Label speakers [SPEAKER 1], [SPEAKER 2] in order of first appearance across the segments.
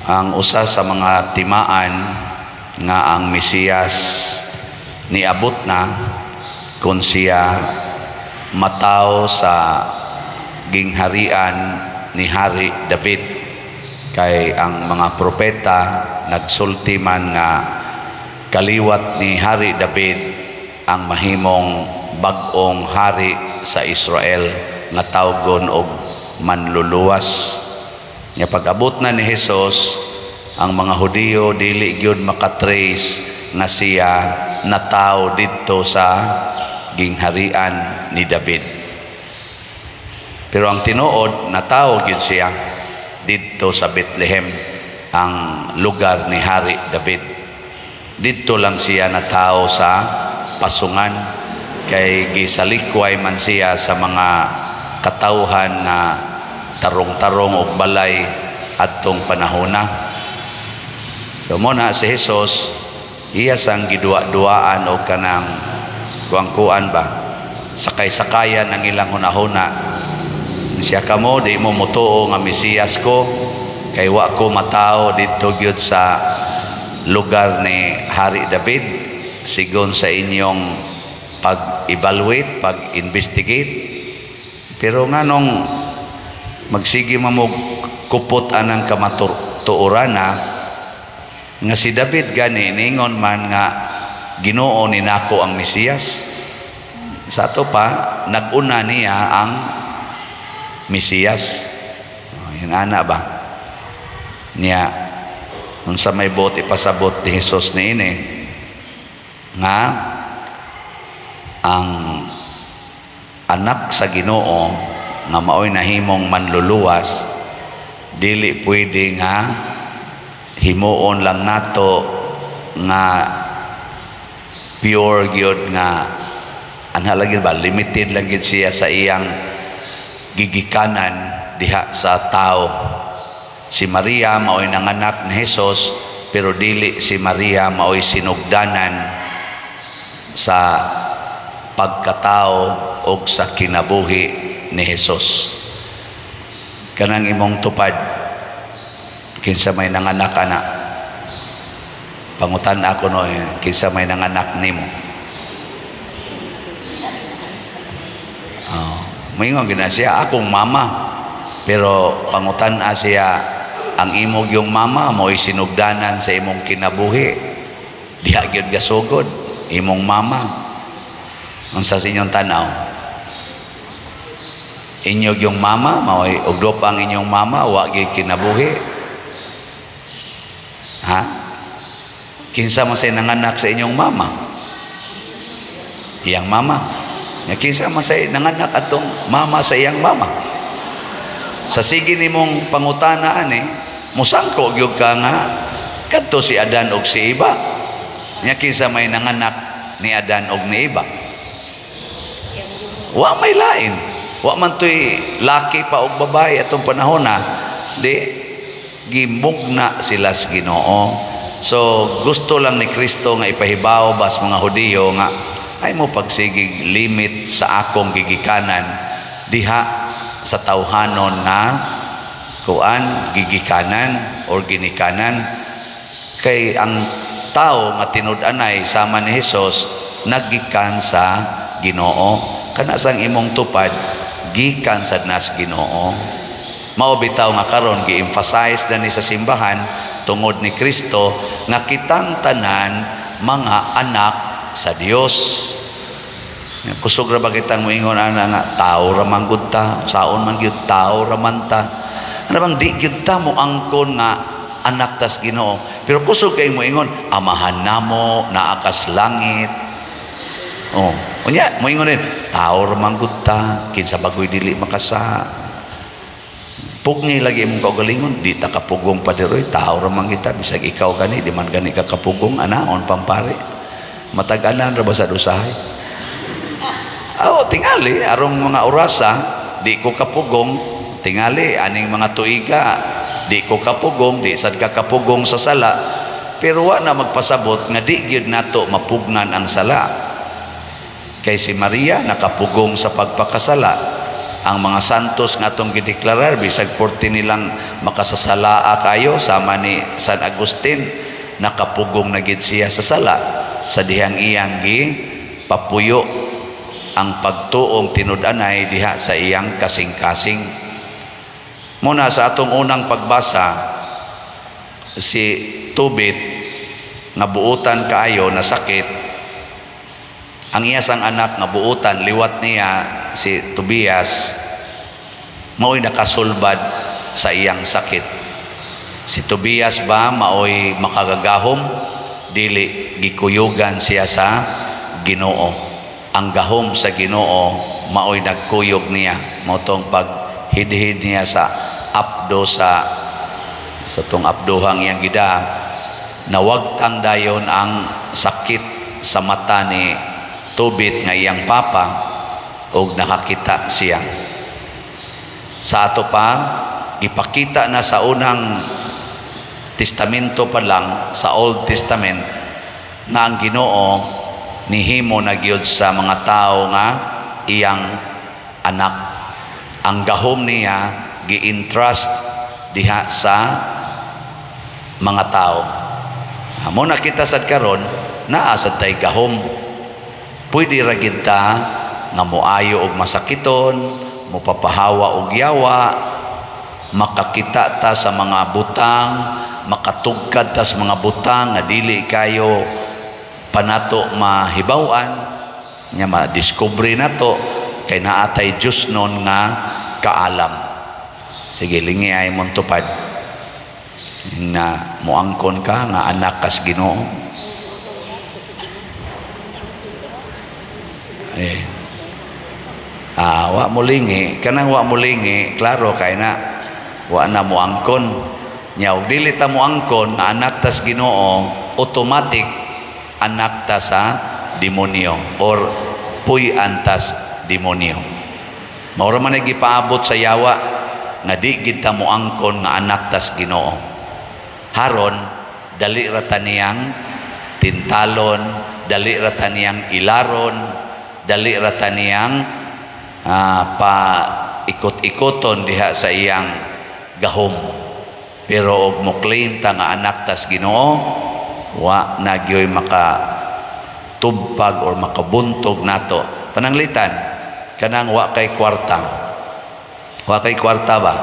[SPEAKER 1] Ang usa sa mga timaan nga ang Mesiyas niabot na kung siya mataw sa gingharian ni Hari David, kay ang mga propeta nagsulti man nga kaliwat ni Hari David ang mahimong bag-ong hari sa Israel nga tawgon og Manluluwas. Nga pag-abot na ni Jesus, ang mga Hudiyo dili gyud makatrace nga siya nataw didto sa gingharian ni David. Pero ang tinuod, natawo gyud siya didto sa Bethlehem, ang lugar ni Hari David. Didto lang siya natawo sa pasungan kay gisalikway man siya sa mga katawhan nga tarong-tarong og balay adtong panahona. So mao na si Jesus, iya sang giduwa-duwaan og kanang kuang-kuan ba, sakay-sakayan ang ilang hunahuna. Siya, "Kamo di mo motuo nga Mesiyas ko kay wa ko matawo didto gyud sa lugar ni Hari David sigon sa inyong pag-evaluate, pag-investigate. Pero nganong magsige man mo kupot anang kamatuorana nga si David gani ningon man nga Ginoo ni nako ang Mesiyas?" Sa ato pa, nag-una niya ang Mesiyas. Oh, yun ana ba niya, unsa may buot ipasabot ni Jesus niini nga ang anak sa Ginoo nga maoy nahimong Manluluwas, dili pwede nga himuon lang nato nga pure gyud nga anha lagi ba, limited lang gyud siya sa iyang gigikanan diha sa tao. Si Maria maoy nanganak ni Jesus, pero dili si Maria maoy sinugdanan sa pagkatao og sa kinabuhi ni Jesus. Kanang imong tupad, kinsa may nanganak ana? Pangutan ako no, eh, kinsa may nanganak nimo? Oh, moingon gina siya, "Akong mama." Pero pangutan siya, ang imo gyung mama mo'y sinugdanan sa imong kinabuhi? Diha gyud gasugod imong mama? Unsa sa inyong tanaw? Inyo gyung mama mao'y og duha pa ang inyong mama, wa gyud kinabuhi? Ha? Kinsa man say nanganak sa inyong mama? Iyang mama. Nga kinsa man say nanganak atong mama sa iyang mama? Sa sige nimong pangutana ani, musangko gyud ka nga kadto si Adan og si Eva. Nya kinsa may nanganak ni Adan og ni Eva? Wa may lain. Wa man to'y laki pa og babae atong panahon na di gimugna sila sa Ginoo. So gusto lang ni Kristo nga ipahibaw bas mga Hudiyo nga ay mo pagsigig limit sa akong gigikanan diha sa tawhanon nga kuan, gigikanan or ginikanan, kay ang tao nga tinud-anay sama ni Hesus naggikan sa Ginoo. Kana sang imong tupad, gikan sad nas Ginoo. Mao bitaw nga karon gi-emphasize na ni sa simbahan tungod ni Kristo nga kitang tanan mga anak sa Dios. Kusog ra ba kitang moingon ana nga tao ra man gud ta, saon man gyud, tao ra man ta? Ano bang di gyud ta mo angkon nga anak tas Ginoo? Pero kusog kay moingon, "Amahan namo naa kas langit." Oh, unya moingon din, "Tao ra man gud ta, kinsa bagoy dili makasa." Pugni lagi imong kaugalingon, "Di ta kapugong, paderoy, tao ra man kita." Bisag ikaw gani, di man gani ka kapugong, anaon pampare. Matag-anan ra ba sa usahay? Oh, tingali arong mga orasa di ko kapugong, tingali aning mga tuiga di ko kapugong, di sad ka kapugong sa sala, pero wa na magpasabot nga di gyud nato mapugnan ang sala. Kay si Maria nakapugong sa pagpakasala. Ang mga santos nga atong gideklarar, bisag porte nilang makasasalaa kayo, sama ni San Agustin, nakapugong na gid siya sa sala sa dihang iyang gi papuyo ang pagtuong tinud-anay diha sa iyang kasing-kasing. Muna sa atong unang pagbasa, si Tobit nga buutan kaayo na sakit, ang iya sang anak nga buutan liwat niya, si Tobias, mao'y nakasulbad sa iyang sakit. Si Tobias ba mao'y makagagahom? Dili, gikuyugan siya sa Ginoo. Ang gahom sa Ginoo mao'y nagkuyog niya, mao tong paghidhid niya sa apdo sa tong abdohang iyang gida, nawagtang dayon ang sakit sa mata ni Tobit nga iyang papa og nakakita siya. Sa ato pa, ipakita na sa unang testamento pa lang, sa Old Testament, nga ang Ginoo nihimo na gyud sa mga tao nga iyang anak. Ang gahom niya gi-entrust diha sa mga tao. Amo na kita sad karon, naa sad tay gahom. Pwede ra gid ta nga moayo og masakiton, mopapahawa og yawa, makakita ta sa mga butang, makatugkad ta sa mga butang nga dili kayo panato mahibaw-an nya, ma-discover nato kay naa tay Diyos nun nga kaalam. Sige, lingi ay mong tupad na muangkon ka nga anak kas Ginoo. Eh, ah, wa mo lingi, kanang wa mo lingi, klaro kay na wa na muangkon nya. Og dili ta muangkon nga anak tas Ginoo, automatic anak ta sa demonyo or puy-an tas demonyo. Mao ra man ay gipaabot sa yawa nga di gid ta muangkon nga anak tas Ginoo. Haron dali ra ta niyang tintalon, dali ra ta niyang ilaron, dali ra ta niyang pa ikot-ikoton diha sa iyang gahom. Pero og mo claim ta nga anak tas Ginoo, wa na gyoy maka tubpag or makabuntog nato. Pananglitan kanang wa kay kwarta, wa kay kwarta ba,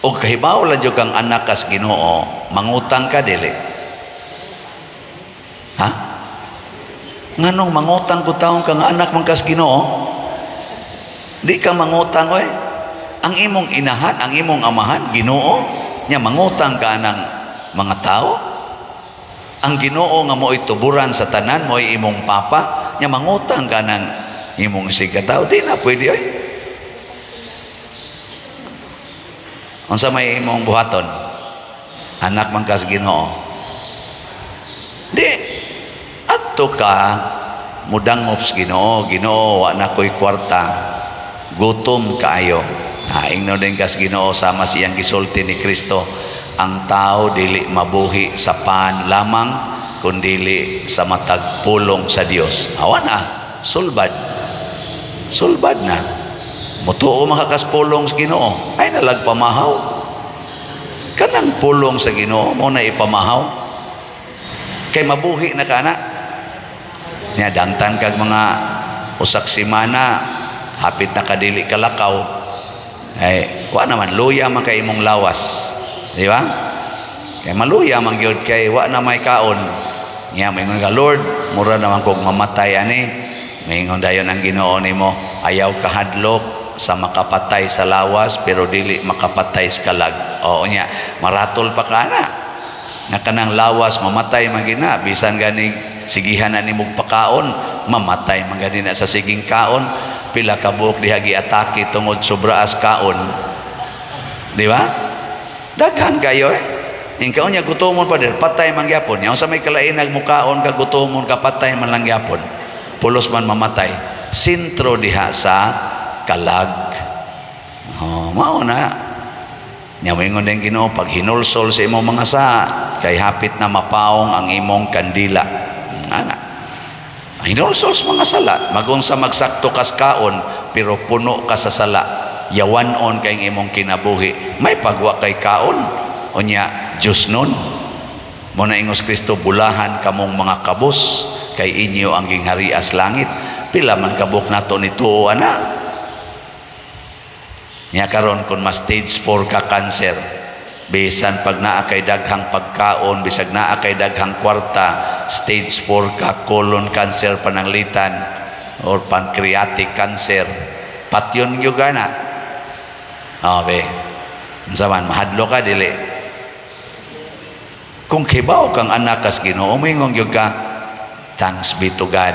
[SPEAKER 1] og kahibaw lang jud kang anak kas Ginoo, mangutang ka dili? Ha, nganong mangutang ko taong kang anak man kas Ginoo? Di ka mangutang oy. Ang imong inahan, ang imong amahan, Ginoo nya, mangutang ka ng mga tao? Ang Ginoo nga mo'y tuburan sa tanan, mo'y imong papa nya, mangutang ka ng imong sigataw? Di na pwede oy. Unsa may imong buhaton, anak man kas Ginoo? Di adto ka, mudangop sa Ginoo, "Ginoo, wa na ko'y kwarta, gutom kaayo." Ha, ingno din kas Ginoo sama siyang gisulti ni Kristo, ang tao dili mabuhi sa pan lamang kundili sa matag pulong sa Dios. Awa na, sulbad, sulbad na. Mutuo makakaspulong sa Ginoo ay nalagpamahaw. Kanang pulong sa Ginoo mo na ipamahaw kay mabuhi na ka na nya. Dangtan kag mga usak semana, hapit na kadili kalakaw, ay wa naman, luya man kay imong lawas, di ba? Kay maluya man gyud kay wa na may kaon nya. Maingon ka, "Lord, mura naman kog mamatay ani." Maingon dayon ang Ginoo nimo, "Ayaw kahadlok sa makapatay sa lawas pero dili makapatay sa kalag." Oo nya, maratol pa ka na nga kanang lawas mamatay man gina, bisan gani sigihan na nimog pakaon, mamatay man gani na sa siging kaon. Pila ka buok diha giatake tungod sobraas kaon, di ba? Daghan kayo eh. Ing kaon niya, gutomon pa din, patay man gyapon. Nya unsa may kalain nagmukaon ka, gutomon ka, patay man lang gyapon, pulos man mamatay. Sentro diha sa kalag. Oh, mao na nya. Moingon din Ginoo, "Pag hinulsol sa imong mga saa kay hapit na mapaong ang imong kandila." Ana, hinulsol sa mga sala, magunsa magsakto kas kaon. pero puno ka sa sala, yawan-on kay imong kinabuhi, may pagwa kay kaon, unya Diyos nun mo na. Ingos Kristo, "Bulahan kamong mga kabos kay inyo ang gingharias langit." Pila man kabuk nato nito ana nya karon? Kung ma stage 4 ka cancer, bisan pag naa kay daghang pagkaon, bisag naa kay daghang kwarta, stage 4 ka, colon cancer pananglitan or pancreatic cancer, patyon gyud na. Oh, be, unsa man, mahadlo ka? Dili. Kung kibaw kang anak kas Ginoo, moingon gyud ka, "Thanks be to God,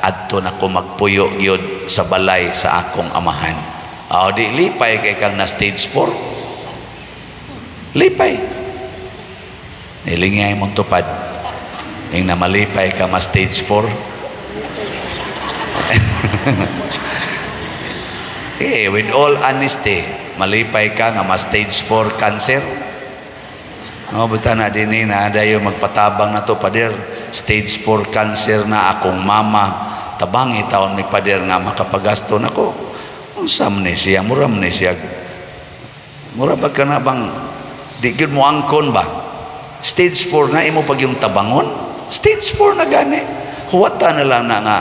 [SPEAKER 1] adto na ko magpuyo gyud sa balay sa akong Amahan." Oh, di lipay kay kang na stage 4? Lipay. Nilingay mong tupad ing na malipay ka ma stage 4. Eh, with all honesty, malipay ka nga ma stage 4 cancer? No, buta na dinhi na dayo magpatabang na to, "Pader, stage 4 cancer na akong mama. Tabangi taon mi, pader, nga makapagasto nako." Unsa man ni siya, mura man ni siya. Mura ba ka na bang di gyud mo angkon ba? Stage 4 na imo pag yung tabangon. Stage 4 na gani. Huwata na lang na nga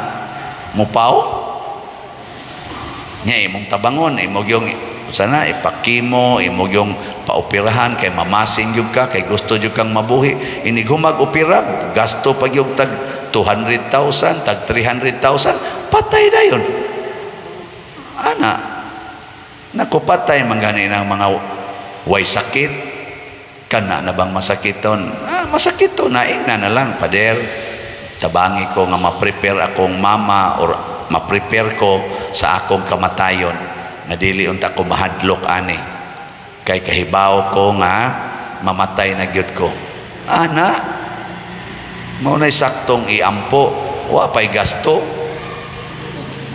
[SPEAKER 1] mupaw. Nya imong tabangon, imo yung sana ipakimo, imo yung paoperahan kay mamasin gyud ka kay gusto gyud kang mabuhi. Inig humag opera, gasto pag yung tag 200,000, tag 300,000, patay dayon. Ana, naku, patay man gani ng mga way sakit. Kana na bang masakiton? Ah, masakit to na ingna na lang, "Pader, tabangi ko nga ma-prepare akong mama or ma-prepare ko sa akong kamatayon nga dili unta ko mahadlok ani kay kahibaw ko nga mamatay na gyud ko." Ana, mao nay saktong iampo, wa pay gasto,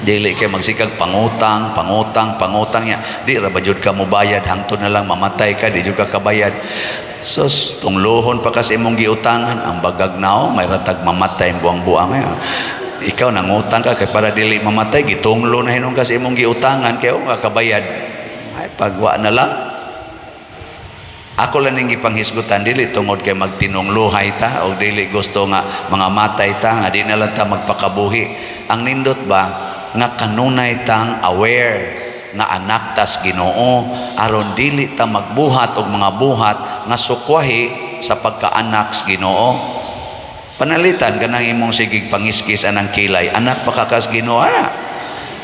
[SPEAKER 1] dili kay magsikag pangutang, pangutang, pangutang ya. Di ra ba jud ka mobayad hangtod na lang mamatay ka, di jud ka kabayad. Sus, tunglohon pa kasi imong giutangan, ang bagag nao, may ratag mamatay ang buang-buang ngayon. Ikaw nangutang ka kay para dili mamatay, gitunglo na hinon kasi imong giutangan kay nga kabayad. Ay, pagwa na lang. Ako lang ning gipanghisgutan, dili tungod kay magtinungluhay ta o dili gusto nga mga matay ta nga di na lang ta magpakabuhi. Ang nindot ba nga kanunay tang aware nga anak tas Ginoo aron dili ta magbuhat og mga buhat nga sukwahi sa pagkaanak sa Ginoo. Panalitan kanang imong sigig pangiskis anang kilay, anak pa ka kas Ginoo ana.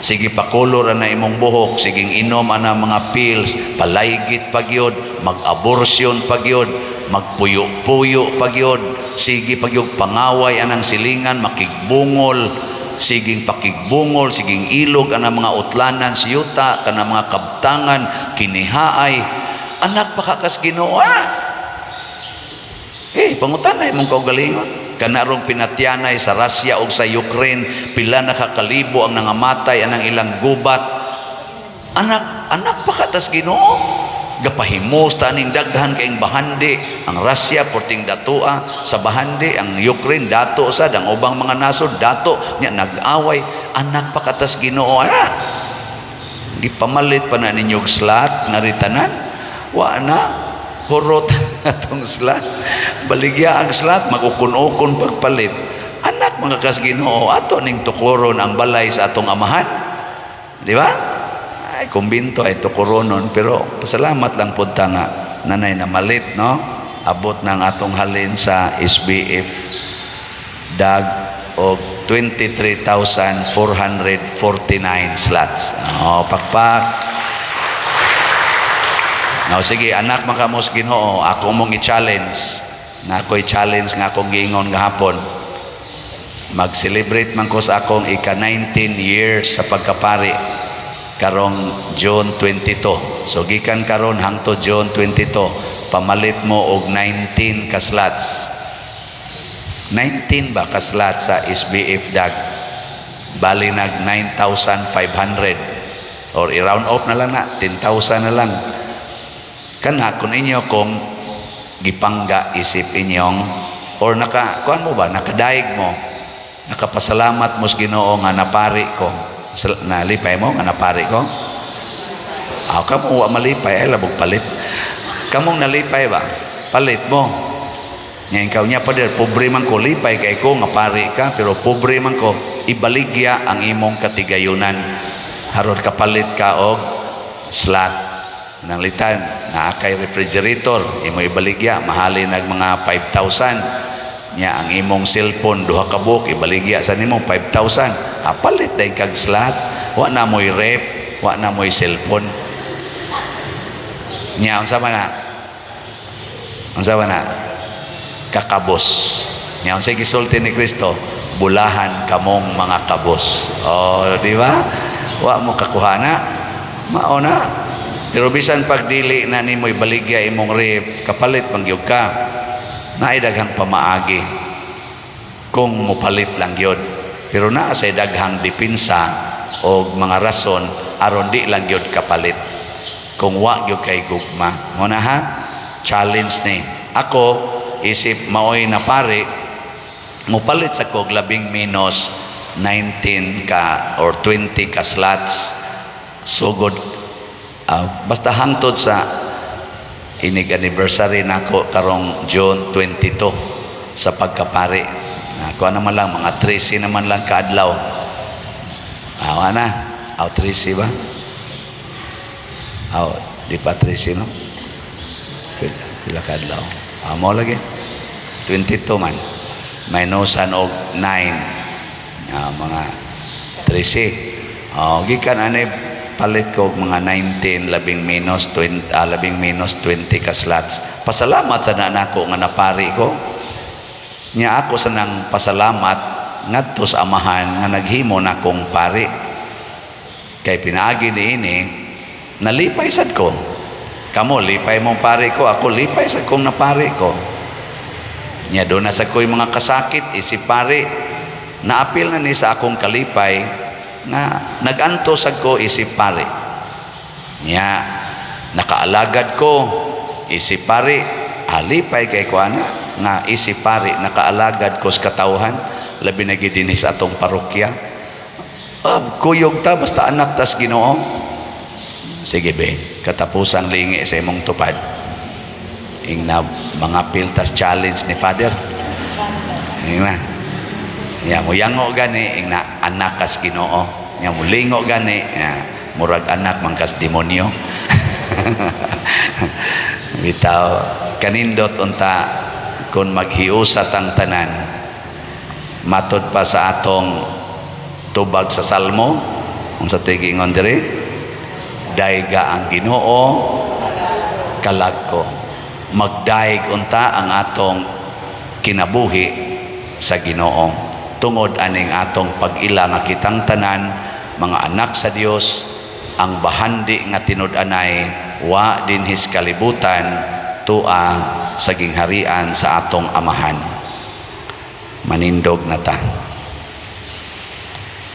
[SPEAKER 1] Sige pakulor ana imong buhok, siging inom ana mga pills, palaygit pa gyud, mag-abortion pa gyud, magpuyo-puyo pa gyud, sige pa gyud pangaway anang silingan, makigbungol, siging pakigbungol, siging ilog anang mga utlanan siyuta, kanang mga kabtangan, kinihaay, anak pa ka kas Ginoo ana. Eh, pangutan na imong kaugalingon. Kanarong pinatyanay sa Russia o sa Ukraine, pila na kakalibo ang nangamatay anang ilang gubat. Anak, anak pa katas Ginoo. Gapahimos ta aning daghan kaing bahandi. Ang Russia porting datoa sa bahandi, ang Ukraine dato sa ang ubang mga nasod dato nya nag-away. Anak pa katas Ginoo ana. Gipamalit pa na ninyo og slot nga ritanan. Wa na hurot atong slot. Baligya ang slot, mag-ukon-ukon pagpalit. Anak mga kas Ginoo, ato ning tukuron ang balay sa atong Amahan. Di ba? Ay, kumbinto ay tukuronon, pero pasalamat lang pud ta nga nanay na malit, no? Abot ng atong halin sa SBF dag og 23,449 slots. Oh, pakpak. Now, sige, anak makamos Ginoo, ako mong i-challenge. Na ako'y challenge nga akong giingon gahapon. Mag-celebrate man ko sa akong ika-19 years sa pagkapari karong June 22. So gikan karon hangtod June 22, pamalit mo og 19 ka slots. 19 ba ka slots sa SBF dag? Bali nag 9,500 or i-round off na lang na 10,000 na lang. Kana kung inyo kung gipangga isip inyong or naka kuan mo ba, nakadaig mo, nakapasalamat mo sa Ginoo nga napari ko. Nalipay mo nga napari ko? Aw, kamo wa malipay ay labog palit. Kamong nalipay ba? Palit mo. Nya ikaw niya, "Pader, pobre man ko." Lipay kay ko nga pari ka, pero pobre man ko. Ibaligya ang imong katigayunan. Aron kapalit ka og slot. Nanglitan, naa kay refrigerator, imo ibaligya, mahalin nag mga 5,000. Nya ang imong cellphone, duha ka buok, ibaligya sa nimo 5,000. Ah, palit day kag slot. Wa na mo'y ref, wa na mo'y cellphone. Nya unsa man na? Unsa man na? Kakabos. Nya unsay gisulti ni Kristo? "Bulahan kamong mga kabos." Oh, di ba? Wa mo kakuha na. Mao na. Pero bisan pag dili na nimo ibaligya imong ref, kapalit man gyud ka. Naay daghang pamaagi kung mopalit lang gyud. Pero naa say daghang depensa o mga rason aron di lang gyud kapalit. Kung wa gyud kay gugma. Mo na ha? Challenge ni. Ako isip maoy na pare, mupalit sa kog labing menos 19 ka or 20 ka slots sugod, basta hangtod sa inig anniversary nako karong June 22 sa pagkapari. Kuha naman lang mga 13 naman lang kaadlaw. Awa na. Aw, 13 ba? Aw, di pa 13, no? Pila, pila kaadlaw? Amo lagi 22 man minusan og 9, mga 13. Oh, gikan ani palit ko og mga 19, labing minus 20, labing minus 20 ka slots. Pasalamat sa nako nga napari ko. Nya ako sa nang pasalamat ngadto sa Amahan nga naghimo nakong pari. Kay pinaagi niini nalipay sad ko. Kamo lipay mong pari ko, ako lipay sad kong napari ko. Nya doon na sa ko'y mga kasakit isip pari, naapil na ni sa akong kalipay nga nag-antos ko isip pari. Nya nakaalagad ko isip pari, alipay kay ko ana nga isip pari nakaalagad ko sa katawhan, labi na gid dinhi sa atong parokya. Ah, kuyog ta basta anak tas Ginoo. Sige be, katapusang lingi sa imong tupad. Ing na mga piltas challenge ni Father. Ing na. Ya mo yango gani, ing na anak kas Ginoo. Ya mo lingo gani, ya, murag anak man kas demonyo. Bitaw kanindot unta kung maghiusa tang tanan, matod pa sa atong tubag sa Salmo. Unsa to'y giingon diri? "Dayga ang Ginoo, kalag ko." Magdaig unta ang atong kinabuhi sa Ginoo tungod aning atong pag-ila nga kitang tanan mga anak sa Dios. Ang bahandi nga tinud-anay wa dinhi sa kalibutan, tua sa gingharian sa atong Amahan. Manindog na ta.